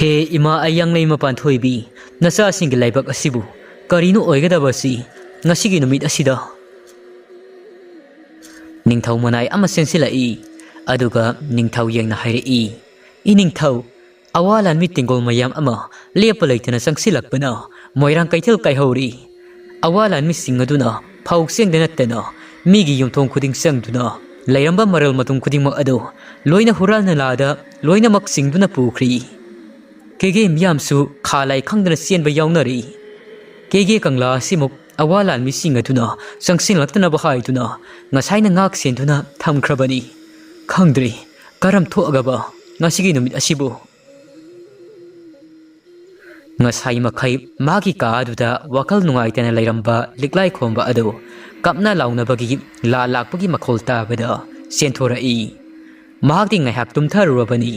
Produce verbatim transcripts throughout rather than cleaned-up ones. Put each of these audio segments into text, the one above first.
ꯑꯦ ꯏꯃꯥ ꯑꯌꯥꯡꯂꯩꯃ ꯄꯥꯟꯊꯣꯏꯕꯤ, ꯅꯆꯥꯁꯤꯡꯒꯤ ꯂꯥꯏꯕꯛ ꯑꯁꯤꯕꯨ ꯀꯔꯤꯅꯣ ꯑꯣꯏꯒꯗꯕ ꯑꯁꯤ ꯉꯁꯤꯒꯤ ꯅꯨꯃꯤꯠ ꯑꯁꯤꯗ? ꯅꯤꯡꯊꯧ ꯃꯅꯥꯏ ꯑꯃ ꯆꯦꯟꯁꯤꯜꯂꯛꯏ꯫ ꯑꯗꯨꯒ ꯅꯤꯡꯊꯧ ꯌꯦꯡꯅ ꯍꯥꯏꯔꯛꯏ, "ꯏꯅꯤꯡꯊꯧ, ꯑꯋꯥ ꯂꯥꯟꯃꯤ ꯇꯦꯡꯒꯣꯜ ꯃꯌꯥꯝ ꯑꯃ ꯂꯦꯞꯄ ꯂꯩꯇꯅ ꯆꯪꯁꯤꯜꯂꯛꯄꯅ ꯃꯣꯏꯔꯥꯡ ꯀꯩꯊꯦꯜ ꯀꯥꯏꯍꯧꯔꯤ꯫ ꯑꯋꯥ ꯂꯥꯟꯃꯤꯁꯤꯡ ꯑꯗꯨꯅ ꯐꯧ ꯆꯦꯡꯗ ꯅꯠꯇꯅ ꯃꯤꯒꯤ ꯌꯨꯝꯊꯣꯡ ꯈꯨꯗꯤꯡ ꯆꯪꯗꯨꯅ ꯂꯩꯔꯝꯕ ꯃꯔꯜ ꯃꯊꯨꯝ ꯈꯨꯗꯤꯡꯃꯛ ꯑꯗꯨ ꯂꯣꯏꯅ ꯍꯨꯔꯥꯟ ꯅꯂꯥꯗ ꯂꯣꯏꯅꯃꯛ ꯆꯤꯡꯗꯨꯅ ꯄꯨꯈ꯭ꯔꯤ꯫ ꯀꯦꯒꯦ ꯃꯤꯌꯥꯝꯁꯨ ꯈꯥ ꯂꯥꯏ ꯈꯪꯗꯅ ꯆꯦꯟꯕ ꯌꯥꯎꯅꯔꯤ꯫ ꯀꯦꯒꯦ ꯀꯪꯂꯥ ꯑꯁꯤꯃꯨꯛ ꯑꯋꯥ ꯂꯥꯟꯃꯤꯁꯤꯡ ꯑꯗꯨꯅ ꯆꯪꯁꯤꯜꯂꯛꯇꯅꯕ ꯍꯥꯏꯗꯨꯅ ꯉꯁꯥꯏꯅ ꯉꯥꯛ ꯁꯦꯟꯗꯨꯅ ꯊꯝꯈ꯭ꯔꯕꯅꯤ꯫ ꯈꯪꯗ꯭ꯔꯤ ꯀꯔꯝ ꯊꯣꯛꯑꯒꯕ ꯉꯁꯤꯒꯤ ꯅꯨꯃꯤꯠ ꯑꯁꯤꯕꯨ?" ꯉꯁꯥꯏ ꯃꯈꯩ ꯃꯥꯒꯤ ꯀꯥ ꯑꯗꯨꯗ ꯋꯥꯈꯜ ꯅꯨꯡꯉꯥꯏꯇꯅ ꯂꯩꯔꯝꯕ ꯂꯤꯛꯂꯥꯏ ꯈꯣꯝꯕ ꯑꯗꯨ ꯀꯞꯅ ꯂꯥꯎꯅꯕꯒꯤ ꯂꯥ ꯂꯥꯛꯄꯒꯤ ꯃꯈꯣꯜ ꯇꯥꯕꯗ ꯆꯦꯟꯊꯣꯔꯛꯏ꯫ ꯃꯍꯥꯛꯇꯤ ꯉꯥꯏꯍꯥꯛ ꯇꯨꯝꯊꯔꯨꯔꯕꯅꯤ꯫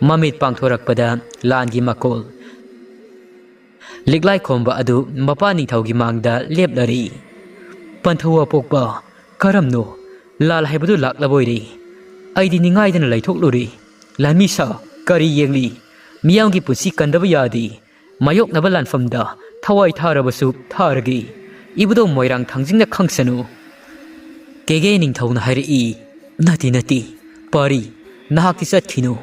ꯃꯃꯤꯠ ꯄꯥꯡꯊꯣꯔꯛꯄꯗ ꯂꯥꯟꯒꯤ ꯃꯈꯣꯜ꯫ ꯂꯤꯛꯂꯥꯏ ꯈꯣꯝꯕ ꯑꯗꯨ ꯃꯄꯥ ꯅꯤꯡꯊꯧꯒꯤ ꯃꯥꯡꯗ ꯂꯦꯞꯂꯔꯤ꯫ "ꯄꯟꯊꯧ ꯑꯄꯣꯛꯄ, ꯀꯔꯝꯅꯣ? ꯂꯥꯜ ꯍꯥꯏꯕꯗꯨ ꯂꯥꯛꯂꯕꯣꯏꯔꯦ꯫ ꯑꯩꯗꯤ ꯅꯤꯡꯉꯥꯏꯗꯅ ꯂꯩꯊꯣꯛꯂꯨꯔꯦ꯫ ꯂꯥꯟꯃꯤ ꯁꯥ, ꯀꯔꯤ ꯌꯦꯡꯂꯤ? ꯃꯤꯌꯥꯝꯒꯤ ꯄꯨꯟꯁꯤ ꯀꯟꯗꯕ ꯌꯥꯗꯦ꯫ ꯃꯥꯌꯣꯛꯅꯕ ꯂꯥꯟꯐꯝꯗ ꯊꯋꯥꯏ ꯊꯥꯔꯕꯁꯨ ꯊꯥꯔꯒꯦ꯫ ꯏꯕꯨꯙꯧ ꯃꯣꯏꯔꯥꯡ ꯊꯥꯡꯖꯤꯡꯅ ꯈꯪꯁꯅꯨ꯫" ꯀꯦꯒꯦ ꯅꯤꯡꯊꯧꯅ ꯍꯥꯏꯔꯛꯏ, "ꯅꯠꯇꯦ, ꯅꯠꯇꯦ, ꯄꯥꯔꯤ, ꯅꯍꯥꯛꯇꯤ ꯆꯠꯈꯤꯅꯨ꯫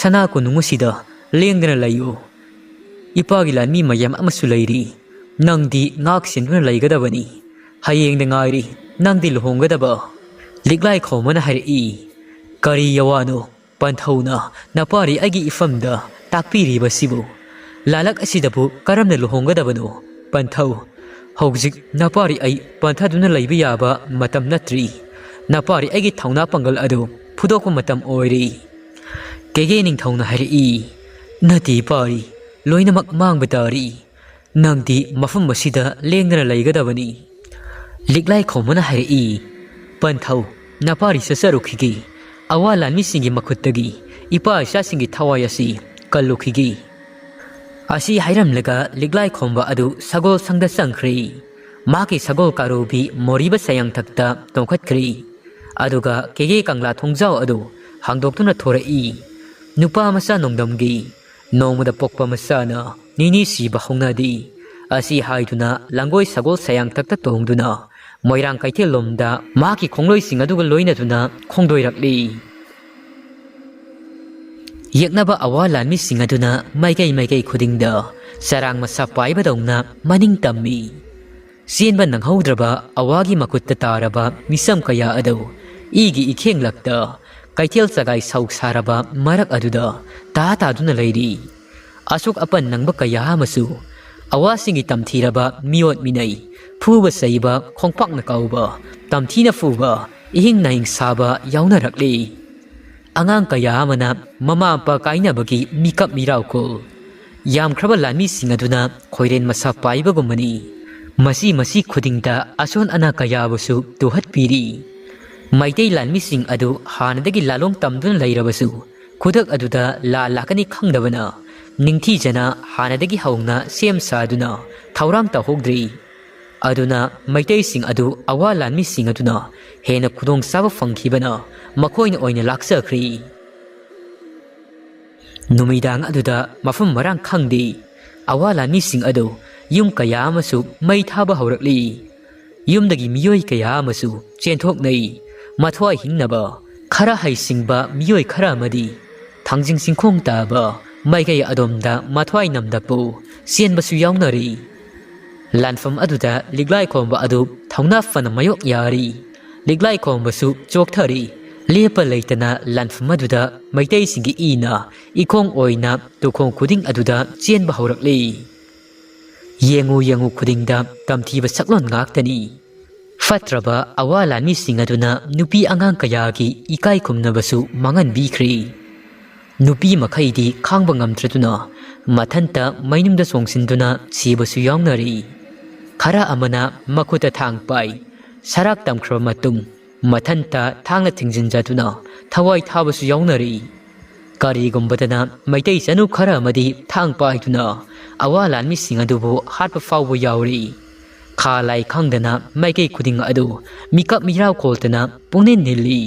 ꯁꯅꯥ ꯀꯣꯅꯨꯡ ꯑꯁꯤꯗ ꯂꯦꯡꯗꯅ ꯂꯩꯌꯨ꯫ ꯏꯄꯥꯒꯤ ꯂꯥꯟꯃꯤ ꯃꯌꯥꯝ ꯑꯃꯁꯨ ꯂꯩꯔꯤ꯫ ꯅꯪꯗꯤ ꯉꯥꯛ ꯁꯦꯟꯗꯨꯅ ꯂꯩꯒꯗꯕꯅꯤ꯫ ꯍꯌꯦꯡꯗ ꯉꯥꯏꯔꯤ ꯅꯪꯗꯤ ꯂꯨꯍꯣꯡꯒꯗꯕ꯫" ꯂꯤꯛꯂꯥꯏ ꯈꯣꯝꯕꯅ ꯍꯥꯏꯔꯛꯏ, "ꯀꯔꯤ ꯌꯥꯋꯥꯅꯣ ꯄꯟꯊꯧꯅ ꯅꯄꯥꯔꯤ ꯑꯩꯒꯤ ꯏꯐꯝꯗ ꯇꯥꯛꯄꯤꯔꯤꯕꯁꯤꯕꯨ? ꯂꯥꯂꯛ ꯑꯁꯤꯗꯕꯨ ꯀꯔꯝꯅ ꯂꯨꯍꯣꯡꯒꯗꯕꯅꯣ? ꯄꯟꯊꯧ, ꯍꯧꯖꯤꯛ ꯅꯄꯥꯔꯤ ꯑꯩ ꯄꯟꯊꯗꯨꯅ ꯂꯩꯕ ꯌꯥꯕ ꯃꯇꯝ ꯅꯠꯇ꯭ꯔꯤ꯫ ꯅꯄꯥꯔꯤ ꯑꯩꯒꯤ ꯊꯧꯅꯥ ꯄꯥꯡꯒꯜ ꯑꯗꯨ ꯐꯨꯗꯣꯛꯄ ꯃꯇꯝ ꯑꯣꯏꯔꯦ꯫" ꯀꯦꯒꯦ ꯅꯤꯡꯊꯧꯅ ꯍꯥꯏꯔꯛꯏ, "ꯅꯠꯇꯦ ꯄꯥꯔꯤ, ꯂꯣꯏꯅꯃꯛ ꯃꯥꯡꯕ ꯇꯥꯔꯤ꯫ ꯅꯪꯗꯤ ꯃꯐꯝ ꯑꯁꯤꯗ ꯂꯦꯡꯗꯅ ꯂꯩꯒꯗꯕꯅꯤ꯫" ꯂꯤꯛꯂꯥꯏ ꯈꯣꯝꯕꯅ ꯍꯥꯏꯔꯛꯏ, "ꯄꯟꯊꯧ, ꯅꯄꯥꯔꯤ ꯆꯠꯆꯔꯨꯈꯤꯒꯦ꯫ ꯑꯋꯥ ꯂꯥꯟꯃꯤꯁꯤꯡꯒꯤ ꯃꯈꯨꯠꯇꯒꯤ ꯏꯄꯥ ꯏꯆꯥꯁꯤꯡꯒꯤ ꯊꯋꯥꯏ ꯑꯁꯤ ꯀꯜꯂꯨꯈꯤꯒꯦ꯫" ꯑꯁꯤ ꯍꯥꯏꯔꯝꯂꯒ ꯂꯤꯛꯂꯥꯏ ꯈꯣꯝꯕ ꯑꯗꯨ ꯁꯒꯣꯜ ꯁꯪꯗ ꯆꯪꯈ꯭ꯔꯦ꯫ ꯃꯍꯥꯛꯀꯤ ꯁꯒꯣꯜ ꯀꯥꯔꯣꯕꯤ ꯃꯣꯔꯤꯕ ꯁꯌꯥꯡꯊꯛꯇ ꯇꯣꯡꯈꯠꯈ꯭ꯔꯦ꯫ ꯑꯗꯨꯒ ꯀꯦꯒꯦ ꯀꯪꯂꯥ ꯊꯣꯡꯖꯥꯎ ꯑꯗꯨ ꯍꯥꯡꯗꯣꯛꯇꯨꯅ ꯊꯣꯔꯛꯏ꯫ ꯅꯨꯄꯥ ꯃꯆꯥ ꯅꯣꯡꯗꯝꯒꯤ "ꯅꯣꯡꯃꯗ ꯄꯣꯛꯄ ꯃꯆꯥꯅ ꯅꯤꯅꯤ ꯁꯤꯕ ꯍꯧꯅꯗꯦ" ꯑꯁꯤ ꯍꯥꯏꯗꯨꯅ ꯂꯥꯡꯒꯣꯏ ꯁꯒꯣꯜ ꯁꯌꯥꯡꯊꯛꯇ ꯇꯣꯡꯗꯨꯅ ꯃꯣꯏꯔꯥꯡ ꯀꯩꯊꯦꯜꯂꯣꯝꯗ ꯃꯍꯥꯛꯀꯤ ꯈꯣꯡꯂꯣꯏꯁꯤꯡ ꯑꯗꯨꯒ ꯂꯣꯏꯅꯗꯨꯅ ꯈꯣꯡꯗꯣꯏꯔꯛꯂꯤ꯫ ꯌꯦꯛꯅꯕ ꯑꯋꯥ ꯂꯥꯟꯃꯤꯁꯤꯡ ꯑꯗꯨꯅ ꯃꯥꯏꯀꯩ ꯃꯥꯏꯀꯩ ꯈꯨꯗꯤꯡꯗ ꯆꯔꯥꯡ ꯃꯁꯥ ꯄꯥꯏꯕꯗꯧꯅ ꯃꯅꯤꯡ ꯇꯝꯃꯤ꯫ ꯆꯦꯟꯕ ꯅꯪꯍꯧꯗ꯭ꯔꯕ ꯑꯋꯥꯒꯤ ꯃꯈꯨꯠꯇ ꯇꯥꯔꯕ ꯃꯤꯁꯝ ꯀꯌꯥ ꯑꯗꯨ ꯏꯒꯤ ꯏꯈꯦꯡꯂꯛꯇ ꯀꯩꯊꯦꯜ ꯆꯒꯥꯏ ꯁꯧ ꯁꯥꯔꯕ ꯃꯔꯛ ꯑꯗꯨꯗ ꯇꯥ ꯇꯥꯗꯨꯅ ꯂꯩꯔꯤ꯫ ꯑꯁꯣꯛ ꯑꯄꯟ ꯅꯪꯕ ꯀꯌꯥ ꯑꯃꯁꯨ ꯑꯋꯥꯁꯤꯡꯒꯤ ꯇꯝꯊꯤꯔꯕ ꯃꯤꯑꯣꯠ ꯃꯤꯅꯩ, ꯐꯨꯕ ꯆꯩꯕ, ꯈꯣꯡꯄꯥꯛꯅ ꯀꯥꯎꯕ, ꯇꯝꯊꯤꯅ ꯐꯨꯕ, ꯏꯍꯤꯡ ꯅꯥꯍꯤꯡ ꯁꯥꯕ ꯌꯥꯎꯅꯔꯛꯂꯤ꯫ ꯑꯉꯥꯡ ꯀꯌꯥ ꯑꯃꯅ ꯃꯃꯥ ꯃꯄꯥ ꯀꯥꯏꯅꯕꯒꯤ ꯃꯤꯀꯞ ꯃꯤꯔꯥꯎꯈꯣꯜ꯫ ꯌꯥꯝꯈ꯭ꯔꯕ ꯂꯥꯟꯃꯤꯁꯤꯡ ꯑꯗꯨꯅ ꯈꯣꯏꯔꯦꯟ ꯃꯁꯥ ꯄꯥꯏꯕꯒꯨꯝꯕꯅꯤ꯫ ꯃꯁꯤ ꯃꯁꯤ ꯈꯨꯗꯤꯡꯗ ꯑꯁꯣꯟ ꯑꯅꯥ ꯀꯌꯥꯕꯨꯁꯨ ꯇꯨꯍꯠꯄꯤꯔꯤ꯫ ꯃꯩꯇꯩ ꯂꯥꯟꯃꯤꯁꯤꯡ ꯑꯗꯨ ꯍꯥꯟꯅꯗꯒꯤ ꯂꯥꯂꯣꯡ ꯇꯝꯗꯨꯅ ꯂꯩꯔꯕꯁꯨ, ꯈꯨꯗꯛ ꯑꯗꯨꯗ ꯂꯥꯟ ꯂꯥꯛꯀꯅꯤ ꯈꯪꯗꯕꯅ, ꯅꯤꯡꯊꯤꯖꯅ ꯍꯥꯟꯅꯗꯒꯤ ꯍꯧꯅ ꯁꯦꯝ ꯁꯥꯗꯨꯅ ꯊꯧꯔꯥꯡ ꯇꯧꯍꯧꯗ꯭ꯔꯤ꯫ ꯑꯗꯨꯅ ꯃꯩꯇꯩꯁꯤꯡ ꯑꯗꯨ ꯑꯋꯥ ꯂꯥꯟꯃꯤꯁꯤꯡ ꯑꯗꯨꯅ ꯍꯦꯟꯅ ꯈꯨꯗꯣꯡꯆꯥꯕ ꯐꯪꯈꯤꯕꯅ ꯃꯈꯣꯏꯅ ꯑꯣꯏꯅ ꯂꯥꯛꯆꯈ꯭ꯔꯤ꯫ ꯅꯨꯃꯤꯗꯥꯡ ꯑꯗꯨꯗ ꯃꯐꯝ ꯃꯔꯥꯡ ꯈꯪꯗꯦ꯫ ꯑꯋꯥ ꯂꯥꯟꯃꯤꯁꯤꯡ ꯑꯗꯨ ꯌꯨꯝ ꯀꯌꯥ ꯑꯃꯁꯨ ꯃꯩ ꯊꯥꯕ ꯍꯧꯔꯛꯂꯤ꯫ ꯌꯨꯝꯗꯒꯤ ꯃꯤꯑꯣꯏ ꯀꯌꯥ ꯑꯃꯁꯨ ꯆꯦꯟꯊꯣꯛꯅꯩ꯫ ꯃꯊ꯭ꯋꯥꯏ ꯍꯤꯡꯅꯕ ꯈꯔ ꯍꯩꯁꯤꯡꯕ ꯃꯤꯑꯣꯏ ꯈꯔ ꯑꯃꯗꯤ ꯊꯥꯡꯖꯤꯡ ꯆꯤꯡꯈꯣꯡ ꯇꯥꯕ ꯃꯥꯏꯀꯩ ꯑꯗꯣꯝꯗ ꯃꯊ꯭ꯋꯥꯏ ꯅꯝꯗꯛꯄꯨ ꯆꯦꯟꯕꯁꯨ ꯌꯥꯎꯅꯔꯤ꯫ ꯂꯥꯟꯐꯝ ꯑꯗꯨꯗ ꯂꯤꯛꯂꯥꯏ ꯈꯣꯝꯕ ꯑꯗꯨ ꯊꯧꯅꯥ ꯐꯅ ꯃꯥꯌꯣꯛ ꯌꯥꯔꯤ꯫ ꯂꯤꯛꯂꯥꯏ ꯈꯣꯝꯕꯁꯨ ꯆꯣꯛꯊꯔꯤ꯫ ꯂꯦꯞꯄ ꯂꯩꯇꯅ ꯂꯥꯟꯐꯝ ꯑꯗꯨꯗ ꯃꯩꯇꯩꯁꯤꯡꯒꯤ ꯏꯅ ꯏꯈꯣꯡ ꯑꯣꯏꯅ ꯇꯨꯈꯣꯡ ꯈꯨꯗꯤꯡ ꯑꯗꯨꯗ ꯆꯦꯟꯕ ꯍꯧꯔꯛꯂꯤ꯫ ꯌꯦꯡꯉꯨ ꯌꯦꯡꯉꯨ ꯈꯨꯗꯤꯡꯗ ꯇꯝꯊꯤꯕ ꯁꯛꯂꯣꯟ ꯉꯥꯛꯇꯅꯤ꯫ ꯐꯠꯇ꯭ꯔꯕ ꯑꯋꯥ ꯂꯥꯟꯃꯤꯁꯤꯡ ꯑꯗꯨꯅ ꯅꯨꯄꯤ ꯑꯉꯥꯡ ꯀꯌꯥꯒꯤ ꯏꯀꯥꯏ ꯈꯨꯝꯅꯕꯁꯨ ꯃꯥꯡꯍꯟꯕꯤꯈ꯭ꯔꯦ꯫ ꯅꯨꯄꯤ ꯃꯈꯩꯗꯤ ꯈꯥꯡꯕ ꯉꯝꯗ꯭ꯔꯗꯨꯅ ꯃꯊꯟꯇ ꯃꯩꯅꯨꯡꯗ ꯆꯣꯡꯁꯤꯟꯗꯨꯅ ꯁꯤꯕꯁꯨ ꯌꯥꯎꯅꯔꯤ꯫ ꯈꯔ ꯑꯃꯅ ꯃꯈꯨꯠꯇ ꯊꯥꯡ ꯄꯥꯏ꯫ ꯁꯔꯥꯛ ꯇꯝꯈ꯭ꯔꯕ ꯃꯇꯨꯡ ꯃꯊꯟꯇ ꯊꯥꯡꯅ ꯊꯤꯡꯖꯤꯟꯖꯗꯨꯅ ꯊꯋꯥꯏ ꯊꯥꯕꯁꯨ ꯌꯥꯎꯅꯔꯤ꯫ ꯀꯔꯤꯒꯨꯝꯕꯗꯅ ꯃꯩꯇꯩ ꯆꯅꯨ ꯈꯔ ꯑꯃꯗꯤ ꯊꯥꯡ ꯄꯥꯏꯗꯨꯅ ꯑꯋꯥ ꯂꯥꯟꯃꯤꯁꯤꯡ ꯑꯗꯨꯕꯨ ꯍꯥꯠꯄ ꯐꯥꯎꯕ ꯌꯥꯎꯔꯤ꯫ ꯈꯥ ꯂꯥꯏ ꯈꯪꯗꯅ ꯃꯥꯏꯀꯩ ꯈꯨꯗꯤꯡ ꯑꯗꯨ ꯃꯤꯀꯞ ꯃꯤꯔꯥꯎ ꯈꯣꯜꯗꯅ ꯄꯨꯡꯅꯤꯜ ꯅꯤꯜꯂꯤ꯫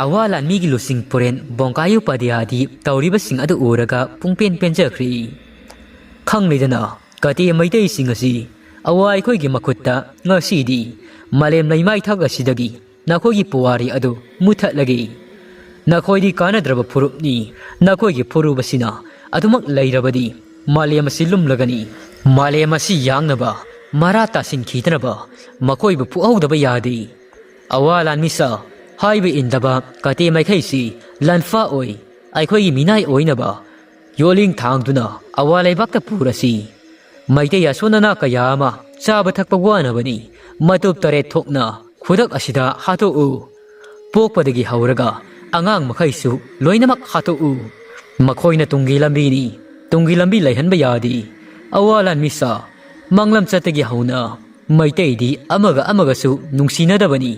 ꯑꯋꯥ ꯂꯥꯟꯃꯤꯒꯤ ꯂꯨꯆꯤꯡ ꯄꯨꯔꯦꯟ ꯕꯣꯡꯀꯥꯌꯨ ꯄꯥꯗꯤꯌꯥꯗꯤ ꯇꯧꯔꯤꯕꯁꯤꯡ ꯑꯗꯨ ꯎꯔꯒ ꯄꯨꯡꯄꯦꯟ ꯄꯦꯟꯖꯈ꯭ꯔꯦ꯫ ꯈꯪꯂꯤꯗꯅ, ꯀꯇꯦ ꯃꯩꯇꯩꯁꯤꯡ ꯑꯁꯤ ꯑꯋꯥ ꯑꯩꯈꯣꯏꯒꯤ ꯃꯈꯨꯠꯇ ꯉꯁꯤꯗꯤ ꯃꯥꯂꯦꯝ ꯂꯩꯃꯥꯏ ꯊꯛ ꯑꯁꯤꯗꯒꯤ ꯅꯈꯣꯏꯒꯤ ꯄꯨꯋꯥꯔꯤ ꯑꯗꯨ ꯃꯨꯊꯠꯂꯒꯦ꯫ ꯅꯈꯣꯏꯗꯤ ꯀꯥꯟꯅꯗ꯭ꯔꯕ ꯐꯨꯔꯨꯞꯅꯤ꯫ ꯅꯈꯣꯏꯒꯤ ꯐꯨꯔꯨꯞ ꯑꯁꯤꯅ ꯑꯗꯨꯃꯛ ꯂꯩꯔꯕꯗꯤ ꯃꯥꯂꯦꯝ ꯑꯁꯤ ꯂꯨꯝꯂꯒꯅꯤ꯫ ꯃꯥꯂꯦꯝ ꯑꯁꯤ ꯌꯥꯡꯅꯕ, ꯃꯔꯥ ꯇꯥꯁꯤꯟꯈꯤꯗꯅꯕ ꯃꯈꯣꯏꯕꯨ ꯄꯣꯛꯍꯧꯗꯕ ꯌꯥꯗꯦ꯫ ꯑꯋꯥ ꯂꯥꯟꯃꯤꯁꯥ, ꯍꯥꯏꯕ ꯏꯟꯗꯕ ꯀꯇꯦ ꯃꯥꯏꯀꯩꯁꯤ ꯂꯥꯟꯐꯥ ꯑꯣꯏ꯫ ꯑꯩꯈꯣꯏꯒꯤ ꯃꯤꯅꯥꯏ ꯑꯣꯏꯅꯕ ꯌꯣꯠꯂꯤꯡ ꯊꯥꯡꯗꯨꯅ ꯑꯋꯥ ꯂꯩꯕꯥꯛꯇ ꯄꯨꯔꯁꯤ꯫ ꯃꯩꯇꯩ ꯑꯁꯣꯟ ꯑꯅꯥ ꯀꯌꯥ ꯑꯃ ꯆꯥꯕ ꯊꯛꯄ ꯋꯥꯅꯕꯅꯤ꯫ ꯃꯇꯨꯞ ꯇꯔꯦꯠ ꯊꯣꯛꯅ ꯈꯨꯗꯛ ꯑꯁꯤꯗ ꯍꯥꯠꯇꯣꯛꯎ꯫ ꯄꯣꯛꯄꯗꯒꯤ ꯍꯧꯔꯒ ꯑꯉꯥꯡ ꯃꯈꯩꯁꯨ ꯂꯣꯏꯅꯃꯛ ꯍꯥꯠꯇꯣꯛꯎ꯫ ꯃꯈꯣꯏꯅ ꯇꯨꯡꯒꯤ ꯂꯝꯕꯤꯅꯤ꯫ ꯇꯨꯡꯒꯤ ꯂꯝꯕꯤ ꯂꯩꯍꯟꯕ ꯌꯥꯗꯦ꯫ ꯑꯋꯥ ꯂꯥꯟꯃꯤꯁꯥ, ꯃꯪꯂꯝꯆꯠꯇꯒꯤ ꯍꯧꯅ ꯃꯩꯇꯩꯗꯤ ꯑꯃꯒ ꯑꯃꯒꯁꯨ ꯅꯨꯡꯁꯤꯅꯗꯕꯅꯤ꯫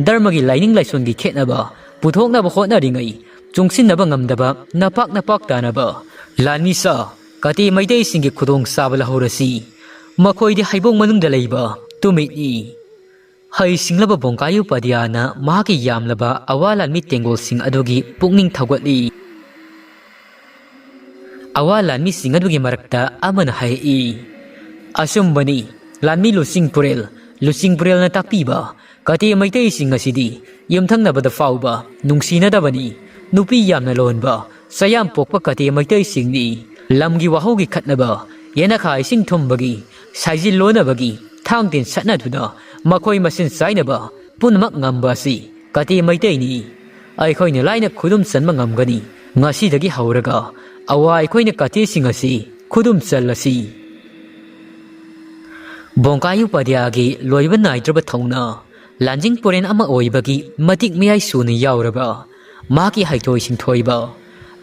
ꯙꯔꯃꯒꯤ ꯂꯥꯏꯅꯤꯡ ꯂꯥꯏꯁꯣꯟꯒꯤ ꯈꯦꯠꯅꯕ ꯄꯨꯊꯣꯛꯅꯕ ꯍꯣꯠꯅꯔꯤꯉꯩ ꯆꯨꯡꯁꯤꯟꯅꯕ ꯉꯝꯗꯕ ꯅꯄꯥꯛ ꯅꯄꯥꯛ ꯇꯥꯅꯕ ꯂꯥꯟꯃꯤꯁꯥ, ꯀꯇꯦ ꯃꯩꯇꯩꯁꯤꯡꯒꯤ ꯈꯨꯗꯣꯡ ꯆꯥꯕ ꯂꯧꯍꯧꯔꯁꯤ꯫ ꯃꯈꯣꯏꯗꯤ ꯍꯩꯕꯣꯡ ꯃꯅꯨꯡꯗ ꯂꯩꯕ ꯇꯨꯃꯤꯠꯅꯤ꯫ ꯍꯩꯁꯤꯡꯂꯕ ꯕꯣꯡꯀꯥꯌꯨ ꯄꯥꯗꯤꯌꯥꯅ ꯃꯍꯥꯛꯀꯤ ꯌꯥꯝꯂꯕ ꯑꯋꯥ ꯂꯥꯟꯃꯤ ꯇꯦꯡꯒꯣꯜꯁꯤꯡ ꯑꯗꯨꯒꯤ ꯄꯨꯛꯅꯤꯡ ꯊꯧꯒꯠꯂꯤ꯫ ꯑꯋꯥ ꯂꯥꯟꯃꯤꯁꯤꯡ ꯑꯗꯨꯒꯤ ꯃꯔꯛꯇ ꯑꯃꯅ ꯍꯥꯏꯔꯛꯏ, "ꯑꯆꯨꯝꯕꯅꯤ, ꯂꯥꯟꯃꯤ ꯂꯨꯆꯤꯡ ꯄꯨꯔꯦꯜ, ꯂꯨꯆꯤꯡ ꯄꯨꯔꯦꯜꯅ ꯇꯥꯛꯄꯤꯕ ꯀꯇꯦ ꯃꯩꯇꯩꯁꯤꯡ ꯑꯁꯤꯗꯤ ꯌꯨꯝꯊꯪꯅꯕꯗ ꯐꯥꯎꯕ ꯅꯨꯡꯁꯤꯅꯗꯕꯅꯤ꯫ ꯅꯨꯄꯤ ꯌꯥꯝꯅ ꯂꯣꯟꯕ, ꯆꯌꯥꯝ ꯄꯣꯛꯄ ꯀꯇꯦ ꯃꯩꯇꯩꯁꯤꯡꯅꯤ꯫ ꯂꯝꯒꯤ ꯋꯥꯍꯧꯒꯤ ꯈꯠꯅꯕ, ꯌꯦꯅꯈꯥ ꯏꯁꯤꯡ ꯊꯨꯝꯕꯒꯤ, ꯁꯥꯏꯖꯤꯜ ꯂꯣꯟꯅꯕꯒꯤ, ꯊꯥꯡ ꯇꯤꯟ ꯁꯠꯅꯗꯨꯅ ꯃꯈꯣꯏ ꯃꯁꯦꯟ ꯆꯥꯏꯅꯕ ꯄꯨꯝꯅꯃꯛ ꯉꯝꯕ ꯑꯁꯤ ꯀꯇꯦ ꯃꯩꯇꯩꯅꯤ꯫ ꯑꯩꯈꯣꯏꯅ ꯂꯥꯏꯅ ꯈꯨꯗꯨꯝ ꯆꯟꯕ ꯉꯝꯒꯅꯤ꯫ ꯉꯁꯤꯗꯒꯤ ꯍꯧꯔꯒ ꯑꯋꯥ ꯑꯩꯈꯣꯏꯅ ꯀꯇꯦꯁꯤꯡ ꯑꯁꯤ ꯈꯨꯗꯨꯝ ꯆꯜꯂꯁꯤ꯫" ꯕꯣꯡꯀꯥꯌꯨ ꯄꯥꯗꯤꯌꯥꯒꯤ ꯂꯣꯏꯕ ꯅꯥꯏꯗ꯭ꯔꯕ ꯊꯧꯅꯥ, ꯂꯥꯟꯖꯤꯡ ꯄꯨꯔꯦꯟ ꯑꯃ ꯑꯣꯏꯕꯒꯤ ꯃꯇꯤꯛ ꯃꯌꯥꯏ ꯁꯨꯅ ꯌꯥꯎꯔꯕ, ꯃꯍꯥꯛꯀꯤ ꯍꯩꯊꯣꯏ ꯁꯤꯡꯊꯣꯏꯕ,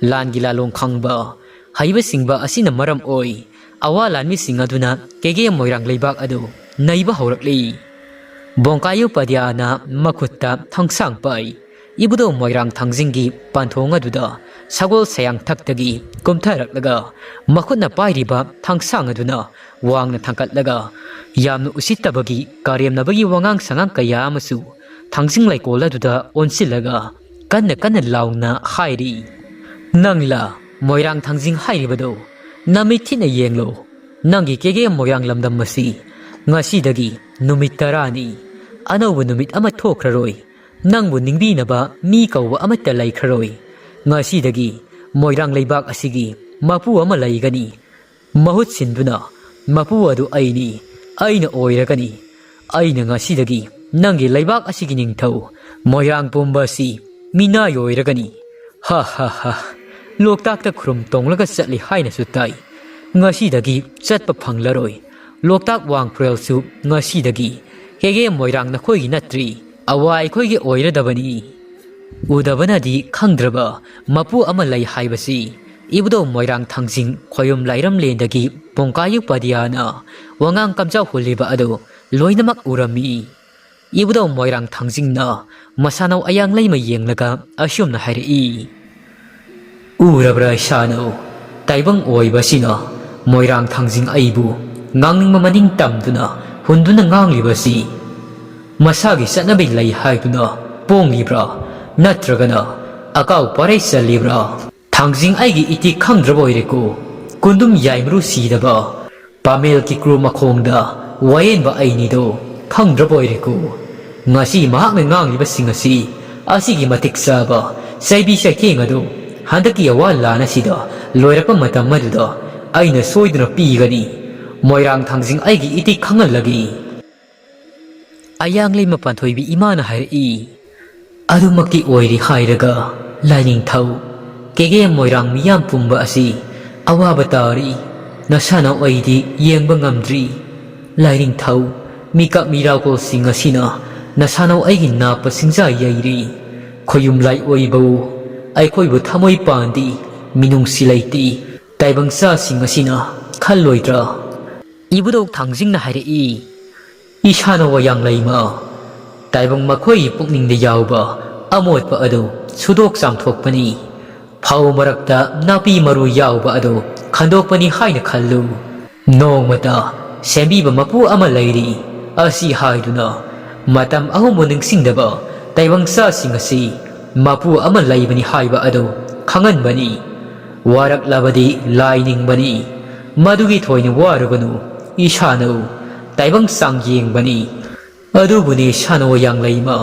ꯂꯥꯟꯒꯤ ꯂꯥꯂꯣꯡ ꯈꯪꯕ, ꯍꯩꯕꯁꯤꯡꯕ ꯑꯁꯤꯅ ꯃꯔꯝ ꯑꯣꯏ ꯑꯋꯥ ꯂꯥꯟꯃꯤꯁꯤꯡ ꯑꯗꯨꯅ ꯀꯦꯒꯦ ꯃꯣꯏꯔꯥꯡ ꯂꯩꯕꯥꯛ ꯑꯗꯨ ꯅꯩꯕ ꯍꯧꯔꯛꯂꯤ꯫ ꯕꯣꯡꯀꯥꯌꯨ ꯄꯥꯗꯤꯌꯥꯅ ꯃꯈꯨꯠꯇ ꯊꯥꯡꯁꯥꯡ ꯄꯥꯏ꯫ ꯏꯕꯨꯙꯧ ꯃꯣꯏꯔꯥꯡ ꯊꯥꯡꯖꯤꯡꯒꯤ ꯄꯟꯊꯣꯡ ꯑꯗꯨꯗ ꯁꯒꯣꯜ ꯁꯌꯥꯡꯊꯛꯇꯒꯤ ꯀꯨꯝꯊꯔꯛꯂꯒ ꯃꯈꯨꯠꯅ ꯄꯥꯏꯔꯤꯕ ꯊꯥꯡꯁꯥꯡ ꯑꯗꯨꯅ ꯋꯥꯡꯅ ꯊꯥꯡꯒꯠꯂꯒ ꯌꯥꯝꯅ ꯎꯁꯤꯠꯇꯕꯒꯤ ꯀꯔꯦꯝꯅꯕꯒꯤ ꯋꯥꯉꯥꯡ ꯁꯉꯥꯡ ꯀꯌꯥ ꯑꯃꯁꯨ ꯊꯥꯡꯖꯤꯡ ꯂꯩꯀꯣꯜ ꯑꯗꯨꯗ ꯑꯣꯟꯁꯤꯜꯂꯒ ꯀꯟꯅ ꯀꯟꯅ ꯂꯥꯎꯅ ꯍꯥꯏꯔꯤ, "ꯅꯪꯂ ꯃꯣꯏꯔꯥꯡ ꯊꯥꯡꯖꯤꯡ ꯍꯥꯏꯔꯤꯕꯗꯣ? ꯅꯃꯤꯠ ꯊꯤꯅ ꯌꯦꯡꯂꯣ꯫ ꯅꯪꯒꯤ ꯀꯦꯒꯦ ꯃꯣꯏꯔꯥꯡ ꯂꯝꯗꯝ ꯑꯁꯤ ꯉꯁꯤꯗꯒꯤ ꯅꯨꯃꯤꯠ ꯇꯔꯥꯅꯤ꯫ ꯑꯅꯧꯕ ꯅꯨꯃꯤꯠ ꯑꯃ ꯊꯣꯛꯈ꯭ꯔꯔꯣꯏ꯫ ꯅꯪꯕꯨ ꯅꯤꯡꯕꯤꯅꯕ ꯃꯤ ꯀꯧꯕ ꯑꯃꯠꯇ ꯂꯩꯈ꯭ꯔꯔꯣꯏ꯫ ꯉꯁꯤꯗꯒꯤ ꯃꯣꯏꯔꯥꯡ ꯂꯩꯕꯥꯛ ꯑꯁꯤꯒꯤ ꯃꯄꯨ ꯑꯃ ꯂꯩꯒꯅꯤ꯫ ꯃꯍꯨꯠ ꯁꯤꯟꯗꯨꯅ ꯃꯄꯨ ꯑꯗꯨ ꯑꯩꯅꯤ, ꯑꯩꯅ ꯑꯣꯏꯔꯒꯅꯤ꯫ ꯑꯩꯅ ꯉꯁꯤꯗꯒꯤ ꯅꯪꯒꯤ ꯂꯩꯕꯥꯛ ꯑꯁꯤꯒꯤ ꯅꯤꯡꯊꯧ, ꯃꯣꯏꯔꯥꯡ ꯄꯨꯝꯕ ꯑꯁꯤ ꯃꯤꯅꯥꯏ ꯑꯣꯏꯔꯒꯅꯤ꯫ ꯍꯥ ꯍꯥ ꯍꯥ꯫ ꯂꯣꯛꯇꯥꯛꯇ ꯈꯨꯔꯨꯝ ꯇꯣꯡꯂꯒ ꯆꯠꯂꯤ ꯍꯥꯏꯅꯁꯨ ꯇꯥꯏ꯫ ꯉꯁꯤꯗꯒꯤ ꯆꯠꯄ ꯐꯪꯂꯔꯣꯏ꯫ ꯂꯣꯛꯇꯥꯛ ꯋꯥꯡꯈ꯭ꯔꯦꯜꯁꯨ ꯉꯁꯤꯗꯒꯤ ꯀꯦꯒꯦ ꯃꯣꯏꯔꯥꯡ ꯅꯈꯣꯏꯒꯤ ꯅꯠꯇ꯭ꯔꯤ꯫ ꯑꯋꯥ ꯑꯩꯈꯣꯏꯒꯤ ꯑꯣꯏꯔꯗꯕꯅꯤ꯫ ꯎꯗꯕꯅꯗꯤ ꯈꯪꯗ꯭ꯔꯕ ꯃꯄꯨ ꯑꯃ ꯂꯩ ꯍꯥꯏꯕꯁꯤ ꯏꯕꯨꯙꯧ ꯃꯣꯏꯔꯥꯡ ꯊꯥꯡꯖꯤꯡ ꯈꯣꯌꯨꯝ ꯂꯥꯏꯔꯝꯂꯦꯟꯗꯒꯤ ꯄꯣꯡꯀꯥꯌꯨ ꯄꯗꯤꯌꯥꯅ ꯋꯥꯉꯥꯡ ꯀꯝꯖꯥꯎ ꯍꯨꯜꯂꯤꯕ ꯑꯗꯨ ꯂꯣꯏꯅꯃꯛ ꯎꯔꯝꯃꯤ꯫ ꯏꯕꯨꯙꯧ ꯃꯣꯏꯔꯥꯡ ꯊꯥꯡꯖꯤꯡꯅ ꯃꯁꯥꯅꯧ ꯑꯌꯥꯡꯂꯩꯃ ꯌꯦꯡꯂꯒ ꯑꯁꯨꯝꯅ ꯍꯥꯏꯔꯛꯏ, "ꯎꯔꯕ꯭ꯔꯥ ꯏꯁꯥꯅꯧ? ꯇꯥꯏꯕꯪ ꯑꯣꯏꯕꯁꯤꯅ ꯃꯣꯏꯔꯥꯡ ꯊꯥꯡꯖꯤꯡ ꯑꯩꯕꯨ ꯉꯥꯡꯅꯤꯡꯕ ꯃꯅꯤꯡ ꯇꯝꯗꯨꯅ ꯍꯨꯟꯗꯨꯅ ꯉꯥꯡꯂꯤꯕꯁꯤ ꯃꯁꯥꯒꯤ ꯆꯠꯅꯕꯤ ꯂꯩ ꯍꯥꯏꯗꯨꯅ ꯄꯣꯡꯂꯤꯕ꯭ꯔꯥ? ꯅꯠꯇ꯭ꯔꯒꯅ ꯑꯀꯥꯎ ꯄꯥꯔꯩ ꯆꯜꯂꯤꯕ꯭ꯔꯥ? ꯊꯥꯡꯖꯤꯡ ꯑꯩꯒꯤ ꯏꯇꯤꯛ ꯈꯪꯗ꯭ꯔꯕ ꯑꯣꯏꯔꯦꯀꯣ꯫ ꯀꯨꯟꯗꯨꯝ ꯌꯥꯏꯃꯔꯨ ꯁꯤꯗꯕ ꯄꯥꯃꯦꯜꯒꯤ ꯀ꯭ꯔꯨ ꯃꯈꯣꯡꯗ ꯋꯥꯌꯦꯟꯕ ꯑꯩꯅꯤꯗꯣ ꯈꯪꯗ꯭ꯔꯕ ꯑꯣꯏꯔꯦꯀꯣ꯫ ꯉꯁꯤ ꯃꯍꯥꯛꯅ ꯉꯥꯡꯂꯤꯕꯁꯤꯡ ꯑꯁꯤ ꯑꯁꯤꯒꯤ ꯃꯇꯤꯛ ꯆꯥꯕ ꯆꯩꯕꯤ ꯆꯩꯊꯦꯡ ꯑꯗꯨ ꯍꯟꯗꯛꯀꯤ ꯑꯋꯥ ꯂꯥꯟ ꯑꯁꯤꯗ ꯂꯣꯏꯔꯛꯄ ꯃꯇꯝ ꯑꯗꯨꯗ ꯑꯩꯅ ꯁꯣꯏꯗꯅ ꯄꯤꯒꯅꯤ꯫ ꯃꯣꯏꯔꯥꯡ ꯊꯥꯡꯖꯤꯡ ꯑꯩꯒꯤ ꯏꯇꯤꯛ ꯈꯪꯍꯜꯂꯒꯦ꯫" ꯑꯌꯥꯡꯂꯩꯃ ꯄꯥꯟꯊꯣꯏꯕꯤ ꯏꯃꯥꯅ ꯍꯥꯏꯔꯛꯏ, "ꯑꯗꯨꯃꯛꯇꯤ ꯑꯣꯏꯔꯦ ꯍꯥꯏꯔꯒ, ꯂꯥꯏꯅꯤꯡꯊꯧ, ꯀꯦꯒꯦ ꯃꯣꯏꯔꯥꯡ ꯃꯤꯌꯥꯝ ꯄꯨꯝꯕ ꯑꯁꯤ ꯑꯋꯥꯕ ꯇꯥꯔꯤ꯫ ꯅꯁꯥꯅꯧ ꯑꯩꯗꯤ ꯌꯦꯡꯕ ꯉꯝꯗ꯭ꯔꯤ꯫ ꯂꯥꯏꯅꯤꯡꯊꯧ, ꯃꯤꯀꯞ ꯃꯤꯔꯥꯎꯀꯣꯜꯁꯤꯡ ꯑꯁꯤꯅ ꯅꯁꯥꯅꯧ ꯑꯩꯒꯤ ꯅꯥꯞꯄ ꯁꯤꯡꯖꯥ ꯌꯩꯔꯤ꯫ ꯈꯣꯌꯨꯝ ꯂꯥꯏ ꯑꯣꯏꯕꯋꯣ, ꯑꯩꯈꯣꯏꯕꯨ ꯊꯃꯣꯏ ꯄꯥꯟꯗꯤ, ꯃꯤꯅꯨꯡꯁꯤ ꯂꯩꯇꯦ꯫ ꯇꯥꯏꯕꯪ ꯆꯥꯁꯤꯡ ꯑꯁꯤꯅ ꯈꯜꯂꯣꯏꯗ꯭ꯔꯥ?" ꯏꯕꯨꯙꯧ ꯊꯥꯡꯖꯤꯡꯅ ꯍꯥꯏꯔꯛꯏ, "ꯏꯁꯥꯅꯧ ꯑꯌꯥꯡꯂꯩꯃ, ꯇꯥꯏꯕꯪ ꯃꯈꯣꯏꯒꯤ ꯄꯨꯛꯅꯤꯡꯗ ꯌꯥꯎꯕ ꯑꯃꯣꯠꯄ ꯑꯗꯨ ꯁꯨꯗꯣꯛ ꯆꯥꯝꯊꯣꯛꯄꯅꯤ꯫ ꯐꯧ ꯃꯔꯛꯇ ꯅꯥꯄꯤ ꯃꯔꯨ ꯌꯥꯎꯕ ꯑꯗꯨ ꯈꯟꯗꯣꯛꯄꯅꯤ ꯍꯥꯏꯅ ꯈꯜꯂꯨ꯫ ꯅꯣꯡꯃꯇ ꯁꯦꯝꯕꯤꯕ ꯃꯄꯨ ꯑꯃ ꯂꯩꯔꯤ ꯑꯁꯤ ꯍꯥꯏꯗꯨꯅ ꯃꯇꯝ ꯑꯍꯨꯝꯕꯨ ꯅꯤꯡꯁꯤꯡꯗꯕ ꯇꯥꯏꯕꯪ ꯆꯥꯁꯤꯡ ꯑꯁꯤ ꯃꯄꯨ ꯑꯃ ꯂꯩꯕꯅꯤ ꯍꯥꯏꯕ ꯑꯗꯨ ꯈꯪꯍꯟꯕꯅꯤ꯫ ꯋꯥꯔꯛꯂꯕꯗꯤ ꯂꯥꯏ ꯅꯤꯡꯕꯅꯤ꯫ ꯃꯗꯨꯒꯤ ꯊꯣꯏꯅ ꯋꯥꯔꯨꯒꯅꯨ, ꯏꯁꯥꯅꯧ, ꯇꯥꯏꯕꯪ ꯆꯥꯡ ꯌꯦꯡꯕꯅꯤ꯫ ꯑꯗꯨꯕꯨꯅꯤ ꯁꯥꯅꯣ ꯌꯥꯡꯂꯩꯃ,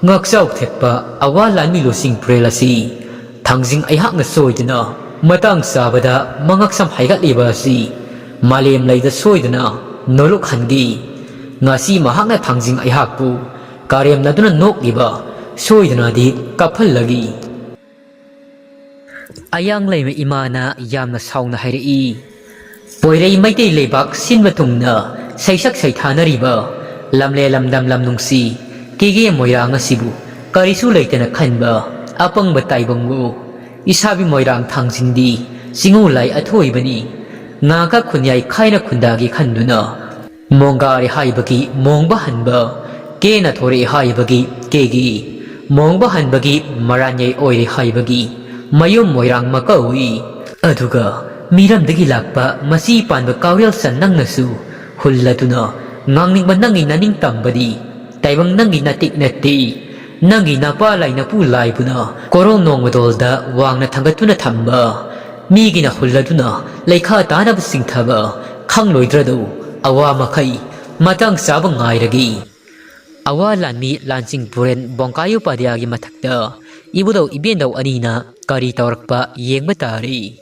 ꯉꯥꯛꯆꯥꯎ ꯊꯦꯛꯄ ꯑꯋꯥ ꯂꯥꯟꯃꯤ ꯂꯨꯆꯤꯡ ꯄꯨꯔꯦꯜ ꯑꯁꯤ ꯊꯥꯡꯖꯤꯡ ꯑꯩꯍꯥꯛꯅ ꯁꯣꯏꯗꯅ ꯃꯇꯥꯡ ꯆꯥꯕꯗ ꯃꯉꯛꯁꯝ ꯍꯥꯏꯒꯠꯂꯤꯕ ꯑꯁꯤ ꯃꯥꯂꯦꯝ ꯂꯩꯗ ꯁꯣꯏꯗꯅ ꯅꯣꯂꯨꯛꯍꯟꯈꯤ꯫ ꯉꯁꯤ ꯃꯍꯥꯛꯅ ꯊꯥꯡꯖꯤꯡ ꯑꯩꯍꯥꯛꯄꯨ ꯀꯥꯔꯦꯝꯅꯗꯨꯅ ꯅꯣꯛꯂꯤꯕ ꯁꯣꯏꯗꯅꯗꯤ ꯀꯥꯞꯍꯜꯂꯒꯤ꯫ ꯑꯌꯥꯡ ꯂꯩꯃ ꯏꯃꯥꯅ ꯌꯥꯝꯅ ꯁꯥꯎꯅ ꯍꯥꯏꯔꯛꯏ꯫ ꯄꯣꯏꯔꯩ ꯃꯩꯇꯩ ꯂꯩꯕꯥꯛ ꯁꯤꯟꯕ ꯊꯨꯡꯅ ꯁꯩꯁꯛ ꯁꯩꯊꯥꯅꯔꯤꯕ ꯂꯝꯂꯦ ꯂꯝꯗꯝ ꯂꯝ ꯅꯨꯡꯁꯤ ꯀꯦꯒꯦ ꯃꯣꯏꯔꯥꯡ ꯑꯁꯤꯕꯨ ꯀꯔꯤꯁꯨ ꯂꯩꯇꯅ ꯈꯟꯕ ꯑꯄꯪꯕ ꯇꯥꯏꯕꯪꯉꯨ꯫ ꯏꯁꯥꯕꯤ ꯃꯣꯏꯔꯥꯡ ꯊꯥꯡꯖꯤꯡꯗꯤ ꯆꯤꯡꯉꯨ ꯂꯥꯏ ꯑꯊꯣꯏꯕꯅꯤ꯫ ꯉꯥꯒ ꯈꯨꯟꯌꯥꯏ ꯈꯥꯏꯅ ꯈꯨꯟꯗꯥꯒꯦ ꯈꯟꯗꯨꯅ ꯃꯣꯡꯒꯥꯔꯦ ꯍꯥꯏꯕꯒꯤ ꯃꯣꯡꯕ ꯍꯟꯕ, ꯀꯦꯅ ꯊꯣꯔꯛꯑꯦ ꯍꯥꯏꯕꯒꯤ ꯀꯦꯒꯤ ꯃꯣꯡꯕ ꯍꯟꯕꯒꯤ ꯃꯔꯥꯟꯌꯥꯏ ꯑꯣꯏꯔꯦ ꯍꯥꯏꯕꯒꯤ ꯃꯌꯨꯝ ꯃꯣꯏꯔꯥꯡ ꯃꯀꯧꯏ꯫ ꯑꯗꯨꯒ ꯃꯤꯔꯝꯗꯒꯤ ꯂꯥꯛꯄ ꯃꯆꯤ ꯄꯥꯟꯕ ꯀꯥꯎꯔꯦꯜ ꯆꯟ ꯅꯪꯅꯁꯨ ꯍꯨꯜꯂꯗꯨꯅ ꯉꯥꯡꯅꯤꯡꯕ ꯅꯪꯒꯤ ꯅꯅꯤꯡ ꯇꯝꯕꯗꯤ ꯇꯥꯏꯕꯪ ꯅꯪꯒꯤ ꯅꯇꯤꯛ ꯅꯠꯇꯦ꯫ ꯅꯪꯒꯤ ꯅꯄꯥ ꯂꯥꯏ ꯅꯄꯨ ꯂꯥꯏꯕꯨꯅ ꯀꯣꯔꯧ ꯅꯣꯡꯃꯗꯣꯜꯗ ꯋꯥꯡꯅ ꯊꯥꯡꯒꯠꯇꯨꯅ ꯊꯝꯕ, ꯃꯤꯒꯤꯅ ꯍꯨꯜꯂꯗꯨꯅ ꯂꯩꯈꯥ ꯇꯥꯅꯕ ꯆꯤꯡꯊꯕ ꯈꯪꯂꯣꯏꯗ꯭ꯔꯗꯨ ꯑꯋꯥ ꯃꯈꯩ ꯃꯇꯥꯡ ꯆꯥꯕ ꯉꯥꯏꯔꯒꯦ꯫ ꯑꯋꯥ ꯂꯥꯟꯃꯤ ꯂꯥꯟꯆꯤꯡ ꯄꯨꯔꯦꯟ ꯕꯣꯡꯀꯥꯌꯨ ꯄꯥꯗꯤꯌꯥꯒꯤ ꯃꯊꯛꯇ ꯏꯕꯨꯙꯧ ꯏꯕꯦꯟꯗꯧ ꯑꯅꯤꯅ ꯀꯔꯤ ꯇꯧꯔꯛꯄ ꯌꯦꯡꯕ ꯇꯥꯔꯦ꯫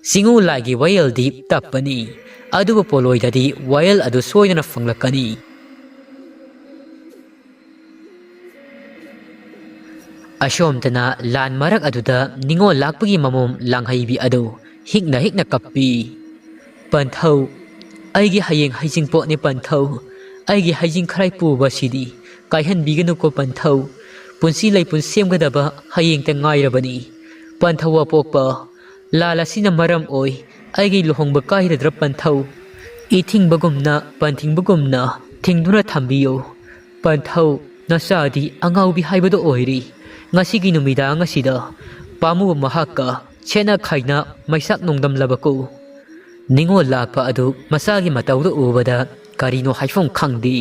ꯆꯤꯡꯉꯨ ꯂꯥꯏꯒꯤ ꯋꯥꯌꯦꯜꯗꯤ ꯇꯞꯄꯅꯤ, ꯑꯗꯨꯕꯨ ꯄꯣꯂꯣꯏꯗꯗꯤ ꯋꯥꯌꯦꯜ ꯑꯗꯨ ꯁꯣꯏꯗꯅ ꯐꯪꯂꯛꯀꯅꯤ꯫ ꯑꯁꯣꯝꯗꯅ ꯂꯥꯟ ꯃꯔꯛ ꯑꯗꯨꯗ ꯅꯤꯉꯣꯜ ꯂꯥꯛꯄꯒꯤ ꯃꯃꯣꯝ ꯂꯥꯡꯍꯩꯕꯤ ꯑꯗꯨ ꯍꯤꯛꯅ ꯍꯤꯛꯅ ꯀꯞꯄꯤ꯫ "ꯄꯟꯊꯧ, ꯑꯩꯒꯤ ꯍꯌꯦꯡ ꯍꯩꯖꯤꯡꯄꯣꯠꯅꯤ ꯄꯟꯊꯧ꯫ ꯑꯩꯒꯤ ꯍꯩꯖꯤꯡ ꯈꯔꯥꯏ ꯄꯨꯕ ꯑꯁꯤꯗꯤ ꯀꯥꯏꯍꯟꯕꯤꯒꯅꯨꯀꯣ ꯄꯟꯊꯧ꯫ ꯄꯨꯟꯁꯤ ꯂꯩꯄꯨꯟ ꯁꯦꯝꯒꯗꯕ ꯍꯌꯦꯡꯇ ꯉꯥꯏꯔꯕꯅꯤ꯫ ꯄꯟꯊꯧ ꯑꯄꯣꯛꯄ, ꯂꯥꯜ ꯑꯁꯤꯅ ꯃꯔꯝ ꯑꯣꯏ ꯑꯩꯒꯤ ꯂꯨꯍꯣꯡꯕ ꯀꯥꯏꯔꯗ꯭ꯔ ꯄꯟꯊꯧ? ꯏꯊꯤꯡꯕꯒꯨꯝꯅ, ꯄꯟꯊꯤꯡꯕꯒꯨꯝꯅ ꯊꯤꯡꯗꯨꯅ ꯊꯝꯕꯤꯌꯨ꯫ ꯄꯟꯊꯧ, ꯅꯆꯥꯗꯤ ꯑꯉꯥꯎꯕꯤ ꯍꯥꯏꯕꯗꯨ ꯑꯣꯏꯔꯤ꯫ ꯉꯁꯤꯒꯤ ꯅꯨꯃꯤꯗꯥꯡ ꯑꯁꯤꯗ ꯄꯥꯝꯃꯨꯕ ꯃꯍꯥꯛꯀ ꯁꯦꯠꯅ ꯈꯥꯏꯅ ꯃꯩꯁꯥꯛ ꯅꯣꯡꯗꯝꯂꯕꯀꯣ?" ꯅꯤꯉꯣꯜ ꯂꯥꯛꯄ ꯑꯗꯨ ꯃꯆꯥꯒꯤ ꯃꯇꯧꯗꯨ ꯎꯕꯗ ꯀꯔꯤꯅꯣ ꯍꯥꯏꯐꯝ ꯈꯪꯗꯦ꯫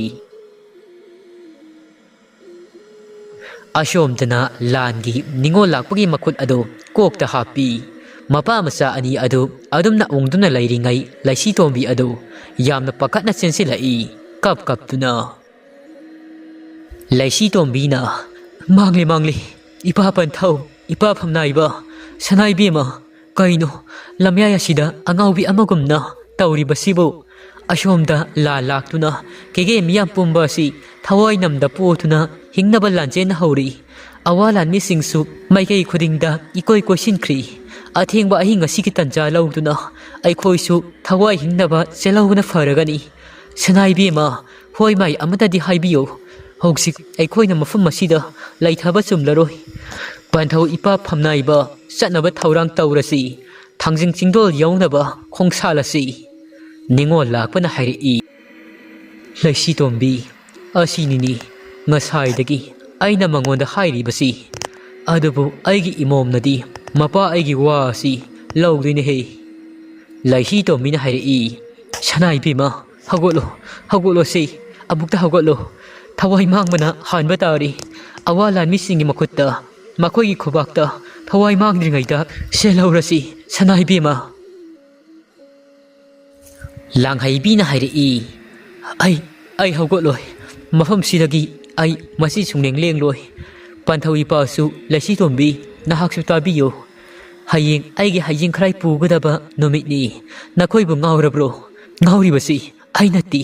ꯑꯁꯣꯝꯗꯅ ꯂꯥꯟꯒꯤ ꯅꯤꯡꯉꯣꯜ ꯂꯥꯛꯄꯒꯤ ꯃꯈꯨꯠ ꯑꯗꯨ ꯀꯣꯛꯇ ꯍꯥꯞꯄꯤ꯫ ꯃꯄꯥ ꯃꯆꯥ ꯑꯅꯤ ꯑꯗꯨ ꯑꯗꯨꯝꯅ ꯎꯪꯗꯨꯅ ꯂꯩꯔꯤꯉꯩ ꯂꯩꯁꯤꯇꯣꯝꯕꯤ ꯑꯗꯨ ꯌꯥꯝꯅ ꯄꯥꯈꯠꯅ ꯆꯦꯟꯁꯤꯜꯂꯛꯏ, ꯀꯞ ꯀꯞꯇꯨꯅ꯫ ꯂꯩꯁꯤꯇꯣꯝꯕꯤꯅ, "ꯃꯥꯡꯂꯤ, ꯃꯥꯡꯂꯤ, ꯏꯄꯥ ꯄꯟꯊꯧ, ꯏꯄꯥ ꯐꯝꯅꯥꯏꯕ, ꯁꯅꯥꯏꯕꯦꯝꯃ, ꯀꯩꯅꯣ ꯂꯝꯌꯥꯏ ꯑꯁꯤꯗ ꯑꯉꯥꯎꯕꯤ ꯑꯃꯒꯨꯝꯅ ꯇꯧꯔꯤꯕꯁꯤꯕꯨ?" ꯑꯁꯣꯝꯗ ꯂꯥꯟ ꯂꯥꯛꯇꯨꯅ ꯀꯦꯒꯦ ꯃꯤꯌꯥꯝ ꯄꯨꯝꯕ ꯑꯁꯤ ꯊꯋꯥꯏ ꯅꯝꯗ ꯄꯣꯗꯨꯅ ꯍꯤꯡꯅꯕ ꯂꯥꯟꯖꯦꯟꯅ ꯍꯧꯔꯤ꯫ ꯑꯋꯥ ꯂꯥꯟꯃꯤꯁꯤꯡꯁꯨ ꯃꯥꯏꯀꯩ ꯈꯨꯗꯤꯡꯗ ꯏꯀꯣꯏ ꯀꯣꯏꯁꯤꯟꯈ꯭ꯔꯤ꯫ ꯑꯊꯦꯡꯕ ꯑꯍꯤꯡ ꯑꯁꯤꯒꯤ ꯇꯟꯖꯥ ꯂꯧꯗꯨꯅ ꯑꯩꯈꯣꯏꯁꯨ ꯊꯋꯥꯏ ꯍꯤꯡꯅꯕ ꯆꯦꯜꯍꯧꯕꯅ ꯐꯔꯒꯅꯤ꯫ ꯁꯅꯥꯏꯕꯦꯝꯃ, ꯍꯣꯏ ꯃꯥꯏ ꯑꯃꯗꯗꯤ ꯍꯥꯏꯕꯤꯌꯨ꯫ ꯍꯧꯖꯤꯛ ꯑꯩꯈꯣꯏꯅ ꯃꯐꯝ ꯑꯁꯤꯗ ꯂꯩꯊꯕ ꯆꯨꯝꯂꯔꯣꯏ꯫ ꯄꯟꯊꯧ ꯏꯄꯥ ꯐꯝꯅꯥꯏꯕ ꯆꯠꯅꯕ ꯊꯧꯔꯥꯡ ꯇꯧꯔꯁꯤ꯫ ꯊꯥꯡꯖꯤꯡ ꯆꯤꯡꯗꯣꯜ ꯌꯧꯅꯕ ꯈꯣꯡꯁꯥꯜꯂꯁꯤ꯫ ꯅꯤꯉꯣꯜ ꯂꯥꯛꯄꯅ ꯍꯥꯏꯔꯛꯏ, "ꯂꯩꯁꯤꯇꯣꯝꯕꯤ, ꯑꯁꯤꯅꯤꯅꯤ ꯉꯁꯥꯏꯗꯒꯤ ꯑꯩꯅ ꯃꯉꯣꯟꯗ ꯍꯥꯏꯔꯤꯕꯁꯤ꯫ ꯑꯗꯨꯕꯨ ꯑꯩꯒꯤ ꯏꯃꯣꯝꯅꯗꯤ ꯃꯄꯥ ꯑꯩꯒꯤ ꯋꯥ ꯑꯁꯤ ꯂꯧꯗꯣꯏꯅꯦꯍꯦ꯫" ꯂꯩꯁꯤꯇꯣꯝꯕꯤꯅ ꯍꯥꯏꯔꯛꯏ, "ꯁꯅꯥ ꯏꯕꯦꯝꯃ, ꯍꯧꯒꯠꯂꯣ, ꯍꯧꯒꯠꯂꯣꯁꯤ, ꯑꯃꯨꯛꯇ ꯍꯧꯒꯠꯂꯣ꯫ ꯊꯋꯥꯏ ꯃꯥꯡꯕꯅ ꯍꯥꯟꯕ ꯇꯥꯔꯤ꯫ ꯑꯋꯥ ꯂꯥꯟꯃꯤꯁꯤꯡꯒꯤ ꯃꯈꯨꯠꯇ, ꯃꯈꯣꯏꯒꯤ ꯈꯨꯕꯥꯛꯇ ꯊꯋꯥꯏ ꯃꯥꯡꯗ꯭ꯔꯤꯉꯩꯗ ꯁꯦꯜꯍꯧꯔꯁꯤ, ꯁꯅꯥ ꯏꯕꯦꯝꯃ꯫" ꯂꯥꯡꯍꯩꯕꯤꯅ ꯍꯥꯏꯔꯛꯏ, "ꯑꯩ, ꯑꯩ ꯍꯧꯒꯠꯂꯣꯏ꯫ ꯃꯐꯝꯁꯤꯗꯒꯤ ꯑꯩ ꯃꯁꯤ ꯁꯨꯡꯂꯦꯡ ꯂꯦꯡꯂꯣꯏ꯫ ꯄꯥꯟꯊꯧ ꯏꯄꯥꯁꯨ, ꯂꯩꯁꯤꯇꯣꯝꯕꯤ, ꯅꯍꯥꯛꯁꯨ ꯇꯥꯕꯤꯌꯨ꯫ ꯍꯌꯦꯡ ꯑꯩꯒꯤ ꯍꯌꯦꯡ ꯈꯔꯥꯏ ꯄꯨꯒꯗꯕ ꯅꯨꯃꯤꯠꯅꯤ꯫ ꯅꯈꯣꯏꯕꯨ ꯉꯥꯎꯔꯕ꯭ꯔꯣ? ꯉꯥꯎꯔꯤꯕꯁꯤ ꯑꯩ ꯅꯠꯇꯦ꯫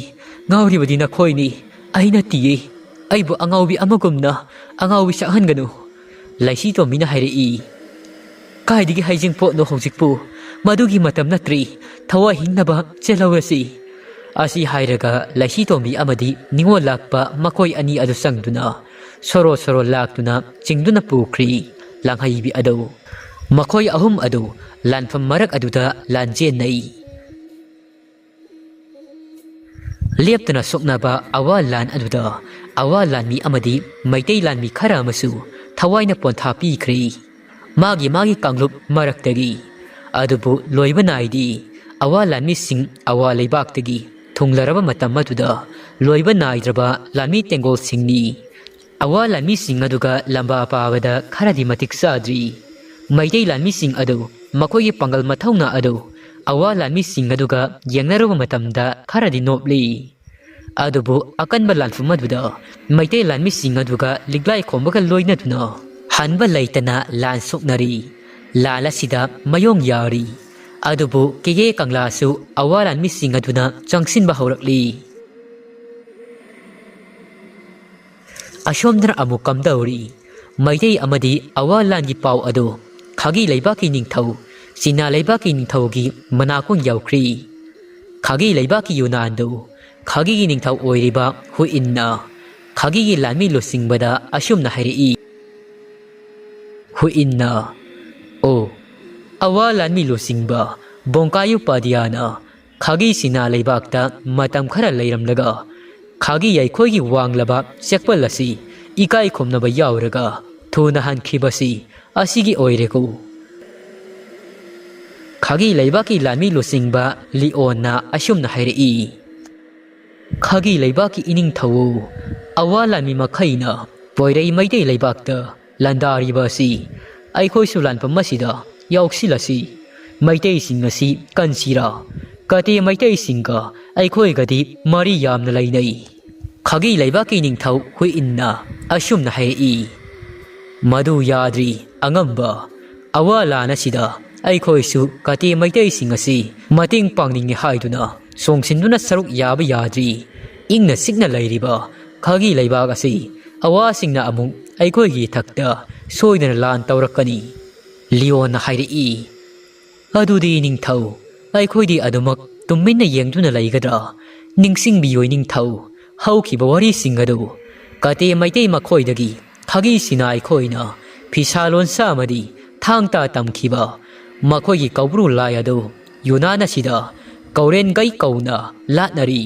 ꯉꯥꯎꯔꯤꯕꯗꯤ ꯅꯈꯣꯏꯅꯤ꯫ ꯑꯩ ꯅꯠꯇꯤꯌꯦ꯫ ꯑꯩꯕꯨ ꯑꯉꯥꯎꯕꯤ ꯑꯃꯒꯨꯝꯅ ꯑꯉꯥꯎꯕꯤ ꯁꯛꯍꯟꯒꯅꯨ꯫" ꯂꯩꯁꯤꯇꯣꯝꯕꯤꯅ ꯍꯥꯏꯔꯛꯏ, "ꯀꯥꯏꯗꯒꯤ ꯍꯩꯖꯤꯡꯄꯣꯠꯅꯣ ꯍꯧꯖꯤꯛꯄꯨ? ꯃꯗꯨꯒꯤ ꯃꯇꯝ ꯅꯠꯇ꯭ꯔꯤ꯫ ꯊꯋꯥꯏ ꯍꯤꯡꯅꯕ ꯆꯦꯜꯍꯧꯔꯁꯤ꯫" ꯑꯁꯤ ꯍꯥꯏꯔꯒ ꯂꯩꯁꯤꯇꯣꯝꯕꯤ ꯑꯃꯗꯤ ꯅꯤꯉꯣꯜ ꯂꯥꯛꯄ ꯃꯈꯣꯏ ꯑꯅꯤ ꯑꯗꯨ ꯆꯪꯗꯨꯅ ꯁꯣꯔꯣ ꯁꯣꯔꯣ ꯂꯥꯛꯇꯨꯅ ꯆꯤꯡꯗꯨꯅ ꯄꯨꯈ꯭ꯔꯤ ꯂꯥꯡꯍꯩꯕꯤ ꯑꯗꯨ꯫ ꯃꯈꯣꯏ ꯑꯍꯨꯝ ꯑꯗꯨ ꯂꯥꯟꯐꯝ ꯃꯔꯛ ꯑꯗꯨꯗ ꯂꯥꯟꯖꯦꯟꯅꯩ꯫ ꯂꯦꯞꯇꯅ ꯁꯣꯛꯅꯕ ꯑꯋꯥ ꯂꯥꯟ ꯑꯗꯨꯗ ꯑꯋꯥ ꯂꯥꯟꯃꯤ ꯑꯃꯗꯤ ꯃꯩꯇꯩ ꯂꯥꯟꯃꯤ ꯈꯔ ꯑꯃꯁꯨ ꯊꯋꯥꯏꯅ ꯄꯣꯟꯊꯥ ꯄꯤꯈ꯭ꯔꯦ꯫ ꯃꯥꯒꯤ ꯃꯥꯒꯤ ꯀꯥꯡꯂꯨꯞ ꯃꯔꯛꯇꯒꯤ꯫ ꯑꯗꯨꯕꯨ ꯂꯣꯏꯕ ꯅꯥꯏꯗꯦ꯫ ꯑꯋꯥ ꯂꯥꯟꯃꯤꯁꯤꯡ ꯑꯋꯥ ꯂꯩꯕꯥꯛꯇꯒꯤ ꯊꯨꯡꯂꯔꯕ ꯃꯇꯝ ꯑꯗꯨꯗ ꯂꯣꯏꯕ ꯅꯥꯏꯗ꯭ꯔꯕ ꯂꯥꯟꯃꯤ ꯇꯦꯡꯒꯣꯜꯁꯤꯡꯅꯤ꯫ ꯑꯋꯥ ꯂꯥꯟꯃꯤꯁꯤꯡ ꯑꯗꯨꯒ ꯂꯝꯕꯥ ꯄꯥꯕꯗ ꯈꯔꯗꯤ ꯃꯇꯤꯛ ꯆꯥꯗ꯭ꯔꯤ꯫ ꯃꯩꯇꯩ ꯂꯥꯟꯃꯤꯁꯤꯡ ꯑꯗꯨ ꯃꯈꯣꯏꯒꯤ ꯄꯥꯡꯒꯜ ꯃꯊꯧꯅꯥ ꯑꯗꯨ ꯑꯋꯥ ꯂꯥꯟꯃꯤꯁꯤꯡ ꯑꯗꯨꯒ ꯌꯦꯡꯅꯔꯨꯕ ꯃꯇꯝꯗ ꯈꯔꯗꯤ ꯅꯣꯞꯂꯤ꯫ ꯑꯗꯨꯕꯨ ꯑꯀꯟꯕ ꯂꯥꯟꯐꯝ ꯑꯗꯨꯗ ꯃꯩꯇꯩ ꯂꯥꯟꯃꯤꯁꯤꯡ ꯑꯗꯨꯒ ꯂꯤꯛꯂꯥꯏ ꯈꯣꯝꯕꯒ ꯂꯣꯏꯅꯗꯨꯅ ꯍꯟꯕ ꯂꯩꯇꯅ ꯂꯥꯟ ꯁꯣꯛꯅꯔꯤ꯫ ꯂꯥꯟ ꯑꯁꯤꯗ ꯃꯌꯣꯡ ꯌꯥꯔꯤ꯫ ꯑꯗꯨꯕꯨ ꯀꯦꯒꯦ ꯀꯪꯂꯥꯁꯨ ꯑꯋꯥ ꯂꯥꯟꯃꯤꯁꯤꯡ ꯑꯗꯨꯅ ꯆꯪꯁꯤꯟꯕ ꯍꯧꯔꯛꯂꯤ꯫ ꯑꯁꯣꯝꯗꯅ ꯑꯃꯨꯛ ꯀꯝꯗꯧꯔꯤ? ꯃꯩꯇꯩ ꯑꯃꯗꯤ ꯑꯋꯥ ꯂꯥꯟꯒꯤ ꯄꯥꯎ ꯑꯗꯨ ꯈꯥꯒꯤ ꯂꯩꯕꯥꯛꯀꯤ ꯅꯤꯡꯊꯧ, ꯆꯤꯅꯥ ꯂꯩꯕꯥꯛꯀꯤ ꯅꯤꯡꯊꯧꯒꯤ ꯃꯅꯥꯀꯣꯡ ꯌꯧꯈ꯭ꯔꯤ꯫ ꯈꯥꯒꯤ ꯂꯩꯕꯥꯛꯀꯤ ꯌꯨꯅꯥꯟꯗꯨ ꯈꯥꯒꯤꯒꯤ ꯅꯤꯡꯊꯧ ꯑꯣꯏꯔꯤꯕ ꯍꯨꯏꯟꯅ ꯈꯥꯒꯤꯒꯤ ꯂꯥꯟꯃꯤ ꯂꯨꯆꯤꯡꯕꯗ ꯑꯁꯨꯝꯅ ꯍꯥꯏꯔꯛꯏ꯫ ꯍꯨꯏꯟꯅ, "ꯑꯣ, ꯑꯋꯥ ꯂꯥꯟꯃꯤ ꯂꯨꯆꯤꯡꯕ ꯕꯣꯡꯀꯥꯌꯨ ꯄꯥꯗꯤꯌꯥꯅ ꯈꯥꯒꯤ ꯁꯤꯅꯥ ꯂꯩꯕꯥꯛꯇ ꯃꯇꯝ ꯈꯔ ꯂꯩꯔꯝꯂꯒ ꯈꯥꯒꯤ ꯑꯩꯈꯣꯏꯒꯤ ꯋꯥꯡꯂꯕ ꯆꯦꯛꯄꯜ ꯑꯁꯤ ꯏꯀꯥꯏ ꯈꯨꯝꯅꯕ ꯌꯥꯎꯔꯒ ꯊꯨꯅ ꯍꯟꯈꯤꯕꯁꯤ ꯑꯁꯤꯒꯤ ꯑꯣꯏꯔꯦꯀꯣ?" ꯈꯥꯒꯤ ꯂꯩꯕꯥꯛꯀꯤ ꯂꯥꯟꯃꯤ ꯂꯨꯆꯤꯡꯕ ꯂꯤꯑꯣꯟꯅ ꯑꯁꯨꯝꯅ ꯍꯥꯏꯔꯛꯏ꯫ ꯈꯥꯒꯤ ꯂꯩꯕꯥꯛꯀꯤ ꯏꯅꯤꯡꯊꯧ, ꯑꯋꯥ ꯂꯥꯟꯃꯤ ꯃꯈꯩꯅ ꯄꯣꯏꯔꯩ ꯃꯩꯇꯩ ꯂꯩꯕꯥꯛꯇ ꯂꯥꯟꯗꯥꯔꯤꯕ ꯑꯁꯤ ꯑꯩꯈꯣꯏꯁꯨ ꯂꯥꯟꯐꯝ ꯑꯁꯤꯗ ꯌꯥꯎꯁꯤꯜꯂꯁꯤ꯫ ꯃꯩꯇꯩꯁꯤꯡ ꯑꯁꯤ ꯀꯟꯁꯤꯔꯥ? ꯀꯇꯦ ꯃꯩꯇꯩꯁꯤꯡꯒ ꯑꯩꯈꯣꯏꯒꯗꯤ ꯃꯔꯤ ꯌꯥꯝꯅ ꯂꯩꯅꯩ꯫ ꯈꯥꯒꯤ ꯂꯩꯕꯥꯛꯀꯤ ꯅꯤꯡꯊꯧ ꯍꯨꯏꯟꯅ ꯑꯁꯨꯝꯅ ꯍꯥꯏꯔꯛꯏ꯫ ꯃꯗꯨ ꯌꯥꯗ꯭ꯔꯤ, ꯑꯉꯝꯕ꯫ ꯑꯋꯥ ꯂꯥꯟ ꯑꯁꯤꯗ ꯑꯩꯈꯣꯏꯁꯨ ꯀꯇꯦ ꯃꯩꯇꯩꯁꯤꯡ ꯑꯁꯤ ꯃꯇꯦꯡ ꯄꯥꯡꯅꯤꯡꯏ ꯍꯥꯏꯗꯨꯅ ꯆꯣꯡꯁꯤꯟꯗꯨꯅ ꯁꯔꯨꯛ ꯌꯥꯕ ꯌꯥꯗ꯭ꯔꯤ꯫ ꯏꯪꯅ ꯆꯤꯛꯅ ꯂꯩꯔꯤꯕ ꯈꯥꯒꯤ ꯂꯩꯕꯥꯛ ꯑꯁꯤ ꯑꯋꯥꯁꯤꯡꯅ ꯑꯃꯨꯛ ꯑꯩꯈꯣꯏꯒꯤ ꯏꯊꯛꯇ ꯁꯣꯏꯗꯅ ꯂꯥꯟ ꯇꯧꯔꯛꯀꯅꯤ꯫ ꯂꯤꯑꯣꯟꯅ ꯍꯥꯏꯔꯛꯏ꯫ ꯑꯗꯨꯗꯤ ꯅꯤꯡꯊꯧ, ꯑꯩꯈꯣꯏꯗꯤ ꯑꯗꯨꯃꯛ ꯇꯨꯃꯤꯟꯅ ꯌꯦꯡꯗꯨꯅ ꯂꯩꯒꯗ꯭ꯔꯥ? ꯅꯤꯡꯁꯤꯡꯕꯤꯌꯨ ꯅꯤꯡꯊꯧ, ꯍꯧꯈꯤꯕ ꯋꯥꯔꯤꯁꯤꯡ ꯑꯗꯨ꯫ ꯀꯇꯦ ꯃꯩꯇꯩ ꯃꯈꯣꯏꯗꯒꯤ ꯈꯥꯒꯤ ꯁꯤꯅꯥ ꯑꯩꯈꯣꯏꯅ ꯐꯤꯁꯥ ꯂꯣꯟꯁꯥ ꯑꯃꯗꯤ ꯊꯥꯡ ꯇꯥ ꯇꯝꯈꯤꯕ ꯃꯈꯣꯏꯒꯤ ꯀꯧꯕ꯭ꯔꯨ ꯂꯥꯏ ꯑꯗꯨ ꯌꯨꯅꯥꯟ ꯑꯁꯤꯗ ꯀꯧꯔꯦꯟꯒꯩ ꯀꯧꯅ ꯂꯥꯠꯅꯔꯤ꯫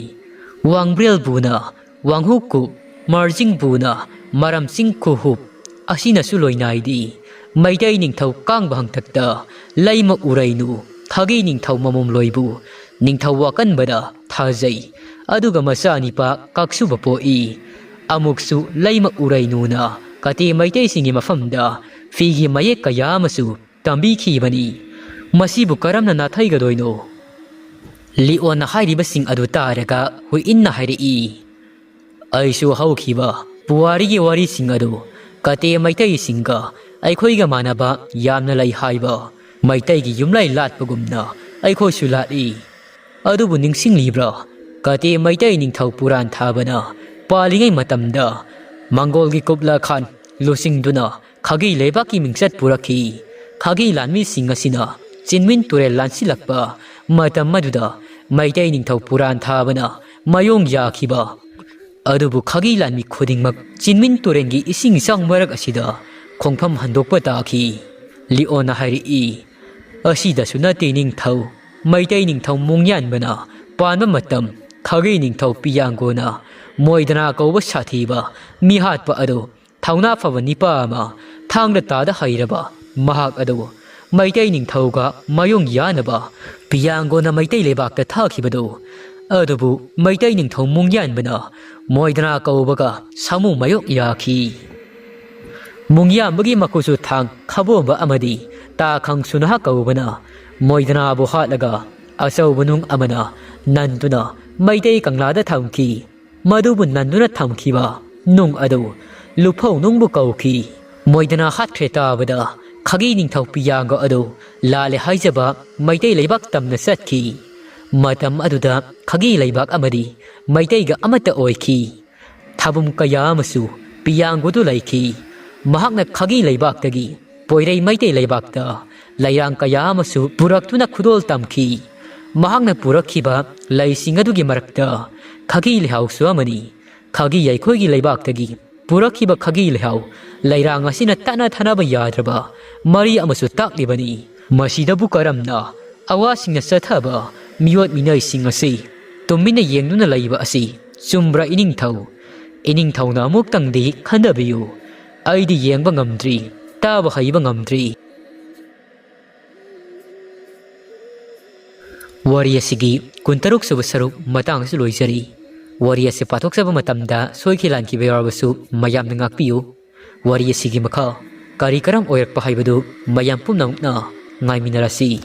ꯋꯥꯡꯕ꯭ꯔꯦꯜꯕꯨꯅ ꯋꯥꯡꯍꯨꯛꯀꯨꯞ, ꯃꯥꯔꯖꯤꯡꯕꯨꯅ ꯃꯔꯝꯆꯤꯡ ꯈꯨꯍꯨꯞ ꯑꯁꯤꯅꯁꯨ ꯂꯣꯏꯅꯥꯏꯗꯤ꯫ ꯃꯩꯇꯩ ꯅꯤꯡꯊꯧ ꯀꯥꯡꯕ ꯍꯪꯇꯛꯇ ꯂꯩꯃ ꯎꯔꯩꯅꯨ, ꯈꯥꯒꯤ ꯅꯤꯡꯊꯧ ꯃꯃꯣꯝꯂꯣꯏꯕꯨ ꯅꯤꯡꯊꯧ ꯋꯥꯀꯟꯕꯗ ꯊꯥꯖꯩ꯫ ꯑꯗꯨꯒ ꯃꯆꯥꯅꯤꯄꯥ ꯀꯥꯛꯁꯨꯕ ꯄꯣꯛꯏ꯫ ꯑꯃꯨꯛꯁꯨ ꯂꯩꯃ ꯎꯔꯩꯅꯨꯅ ꯀꯇꯦ ꯃꯩꯇꯩꯁꯤꯡꯒꯤ ꯃꯐꯝꯗ ꯐꯤꯒꯤ ꯃꯌꯦꯛ ꯀꯌꯥ ꯑꯃꯁꯨ ꯇꯝꯕꯤꯈꯤꯕꯅꯤ꯫ ꯃꯁꯤꯕꯨ ꯀꯔꯝꯅ ꯅꯥꯊꯩꯒꯗꯣꯏꯅꯣ? ꯂꯤꯑꯣꯟꯅ ꯍꯥꯏꯔꯤꯕꯁꯤꯡ ꯑꯗꯨ ꯇꯥꯔꯒ ꯍꯨꯏꯏꯟꯅ ꯍꯥꯏꯔꯛꯏ, "ꯑꯩꯁꯨ ꯍꯧꯈꯤꯕ ꯄꯨꯋꯥꯔꯤꯒꯤ ꯋꯥꯔꯤꯁꯤꯡ ꯑꯗꯨ ꯀꯇꯦ ꯃꯩꯇꯩꯁꯤꯡꯒ ꯑꯩꯈꯣꯏꯒ ꯃꯥꯟꯅꯕ ꯌꯥꯝꯅ ꯂꯩ ꯍꯥꯏꯕ ꯃꯩꯇꯩꯒꯤ ꯌꯨꯝꯂꯩ ꯂꯥꯠꯄꯒꯨꯝꯅ ꯑꯩꯈꯣꯏꯁꯨ ꯂꯥꯠꯂꯤ꯫ ꯑꯗꯨꯕꯨ ꯅꯤꯡꯁꯤꯡꯂꯤꯕ꯭ꯔꯥ? ꯀꯇꯦ ꯃꯩꯇꯩ ꯅꯤꯡꯊꯧ ꯄꯨꯔꯥꯟ ꯊꯥꯕꯅ ꯄꯥꯜꯂꯤꯉꯩ ꯃꯇꯝꯗ ꯃꯪꯒꯣꯜꯒꯤ ꯀꯨꯞꯂꯥ ꯈꯥꯟ ꯂꯨꯆꯤꯡꯗꯨꯅ ꯈꯥꯒꯤ ꯂꯩꯕꯥꯛꯀꯤ ꯃꯤꯡꯆꯠ ꯄꯨꯔꯛꯈꯤ꯫ ꯈꯥꯒꯤ ꯂꯥꯟꯃꯤꯁꯤꯡ ꯑꯁꯤꯅ ꯆꯤꯟꯃꯤꯟ ꯇꯨꯔꯦꯜ ꯂꯥꯟꯁꯤꯜꯂꯛꯄ ꯃꯇꯝ ꯑꯗꯨꯗ ꯃꯩꯇꯩ ꯅꯤꯡꯊꯧ ꯄꯨꯔꯥꯟ ꯊꯥꯕꯅ ꯃꯥꯌꯣꯡ ꯌꯥꯈꯤꯕ꯫ ꯑꯗꯨꯕꯨ ꯈꯥꯒꯤ ꯂꯥꯟꯃꯤ ꯈꯨꯗꯤꯡꯃꯛ ꯆꯤꯟꯃꯤꯟ ꯇꯨꯔꯦꯜꯒꯤ ꯏꯁꯤꯡ ꯏꯆꯥꯎ ꯃꯔꯛ ꯑꯁꯤꯗ ꯈꯣꯡꯐꯝ ꯍꯟꯗꯣꯛꯄ ꯇꯥꯈꯤ", ꯂꯤꯑꯣꯟꯅ ꯍꯥꯏꯔꯛꯏ꯫ ꯑꯁꯤꯗꯁꯨ ꯅꯠꯇꯦ ꯅꯤꯡꯊꯧ, ꯃꯩꯇꯩ ꯅꯤꯡꯊꯧ ꯃꯨꯡꯌꯥꯟꯕꯅ ꯄꯥꯟꯕ ꯃꯇꯝ ꯈꯥꯒꯤ ꯅꯤꯡꯊꯧ ꯄꯤꯌꯥꯡꯒꯣꯅ ꯃꯣꯏꯗꯅꯥ ꯀꯧꯕ ꯁꯥꯊꯤꯕ ꯃꯤꯍꯥꯠꯄ ꯑꯗꯨ ꯊꯧꯅꯥ ꯐꯕ ꯅꯤꯄꯥ ꯑꯃ ꯊꯥꯡꯗ ꯇꯥꯗ ꯍꯩꯔꯕ ꯃꯍꯥꯛ ꯑꯗꯨ ꯃꯩꯇꯩ ꯅꯤꯡꯊꯧꯒ ꯃꯥꯌꯣꯡ ꯌꯥꯅꯕ ꯄꯤꯌꯥꯡꯒꯣꯅ ꯃꯩꯇꯩ ꯂꯩꯕꯥꯛꯇ ꯊꯥꯈꯤꯕꯗꯨ꯫ ꯑꯗꯨꯕꯨ ꯃꯩꯇꯩ ꯅꯤꯡꯊꯧ ꯃꯨꯡꯌꯥꯟꯕꯅ ꯃꯣꯏꯗꯅꯥ ꯀꯧꯕꯒ ꯁꯥꯃꯨ ꯃꯥꯌꯣꯛ ꯌꯥꯈꯤ꯫ ꯃꯨꯡꯌꯥꯝꯕꯒꯤ ꯃꯀꯨꯆꯨ ꯊꯥꯡ ꯈꯕꯣꯝꯕ ꯑꯃꯗꯤ ꯇꯥ ꯈꯪꯁꯨꯅꯍ ꯀꯧꯕꯅ ꯃꯣꯏꯗꯅꯥꯕꯨ ꯍꯥꯠꯂꯒ ꯑꯆꯧꯕ ꯅꯨꯡ ꯑꯃꯅ ꯅꯟꯗꯨꯅ ꯃꯩꯇꯩ ꯀꯪꯂꯥꯗ ꯊꯝꯈꯤ꯫ ꯃꯗꯨꯕꯨ ꯅꯟꯗꯨꯅ ꯊꯝꯈꯤꯕ ꯅꯨꯡ ꯑꯗꯨ ꯂꯨꯐꯧ ꯅꯨꯡꯕꯨ ꯀꯧꯈꯤ꯫ ꯃꯣꯏꯗꯅꯥ ꯍꯥꯠꯈ꯭ꯔꯦ ꯇꯥꯕꯗ ꯈꯥꯒꯤ ꯅꯤꯡꯊꯧ ꯄꯤꯌꯥꯡꯒꯣ ꯑꯗꯨ ꯂꯥꯜꯂꯦ ꯍꯥꯏꯖꯕ ꯃꯩꯇꯩ ꯂꯩꯕꯥꯛ ꯇꯝꯅ ꯆꯠꯈꯤ꯫ ꯃꯇꯝ ꯑꯗꯨꯗ ꯈꯥꯒꯤ ꯂꯩꯕꯥꯛ ꯑꯃꯗꯤ ꯃꯩꯇꯩꯒ ꯑꯃꯠꯇ ꯑꯣꯏꯈꯤ꯫ ꯊꯥꯕꯨꯝ ꯀꯌꯥ ꯑꯃꯁꯨ ꯄꯤꯌꯥꯡꯒꯣꯗꯨ ꯂꯩꯈꯤ꯫ ꯃꯍꯥꯛꯅ ꯈꯥꯒꯤ ꯂꯩꯕꯥꯛꯇꯒꯤ ꯄꯣꯏꯔꯩ ꯃꯩꯇꯩ ꯂꯩꯕꯥꯛꯇ ꯂꯩꯔꯥꯡ ꯀꯌꯥ ꯑꯃꯁꯨ ꯄꯨꯔꯛꯇꯨꯅ ꯈꯨꯗꯣꯜ ꯇꯝꯈꯤ꯫ ꯃꯍꯥꯛꯅ ꯄꯨꯔꯛꯈꯤꯕ ꯂꯩꯁꯤꯡ ꯑꯗꯨꯒꯤ ꯃꯔꯛꯇ ꯈꯥꯒꯤ ꯂꯩꯍꯥꯎꯁꯨ ꯑꯃꯅꯤ꯫ ꯈꯥꯒꯤ ꯑꯩꯈꯣꯏꯒꯤ ꯂꯩꯕꯥꯛꯇꯒꯤ ꯄꯨꯔꯛꯈꯤꯕ ꯈꯥꯒꯤ ꯂꯩꯍꯥꯎ ꯂꯩꯔꯥꯡ ꯑꯁꯤꯅ ꯇꯠꯅ ꯊꯥꯅꯕ ꯌꯥꯗ꯭ꯔꯕ ꯃꯔꯤ ꯑꯃꯁꯨ ꯇꯥꯛꯂꯤꯕꯅꯤ꯫ ꯃꯁꯤꯗꯕꯨ ꯀꯔꯝꯅ ꯑꯋꯥꯁꯤꯡꯅ ꯆꯠꯊꯕ ꯃꯤꯑꯣꯠ ꯃꯤꯅꯩꯁꯤꯡ ꯑꯁꯤ ꯇꯨꯃꯤꯟꯅ ꯌꯦꯡꯗꯨꯅ ꯂꯩꯕ ꯑꯁꯤ ꯆꯨꯝꯕ꯭ꯔꯥ ꯏꯅꯤꯡꯊꯧ? ꯏꯅꯤꯡꯊꯧꯅ ꯑꯃꯨꯛꯇꯪꯗꯤ ꯈꯟꯊꯕꯤꯌꯨ꯫ ꯑꯩꯗꯤ ꯌꯦꯡꯕ ꯉꯝꯗ꯭ꯔꯤ, ꯇꯥꯕ ꯍꯩꯕ ꯉꯝꯗ꯭ꯔꯤ꯫ ꯋꯥꯔꯤ ꯑꯁꯤꯒꯤ ꯀꯨꯟꯇꯔꯨꯛ ꯁꯨꯕ ꯁꯔꯨꯛ ꯃꯇꯥꯡ ꯑꯁꯤ ꯂꯣꯏꯖꯔꯤ꯫ ꯋꯥꯔꯤ ꯑꯁꯤ ꯄꯥꯊꯣꯛꯆꯕ ꯃꯇꯝꯗ ꯁꯣꯏꯈꯤ ꯂꯥꯟꯈꯤꯕ ꯌꯥꯎꯔꯕꯁꯨ ꯃꯌꯥꯝꯅ ꯉꯥꯛꯄꯤꯌꯨ꯫ ꯋꯥꯔꯤ ꯑꯁꯤꯒꯤ ꯃꯈꯥ ꯀꯔꯤ ꯀꯔꯝ ꯑꯣꯏꯔꯛꯄ ꯍꯥꯏꯕꯗꯨ ꯃꯌꯥꯝ ꯄꯨꯝꯅꯃꯛꯅ ꯉꯥꯏꯃꯤꯟꯅꯔꯁꯤ꯫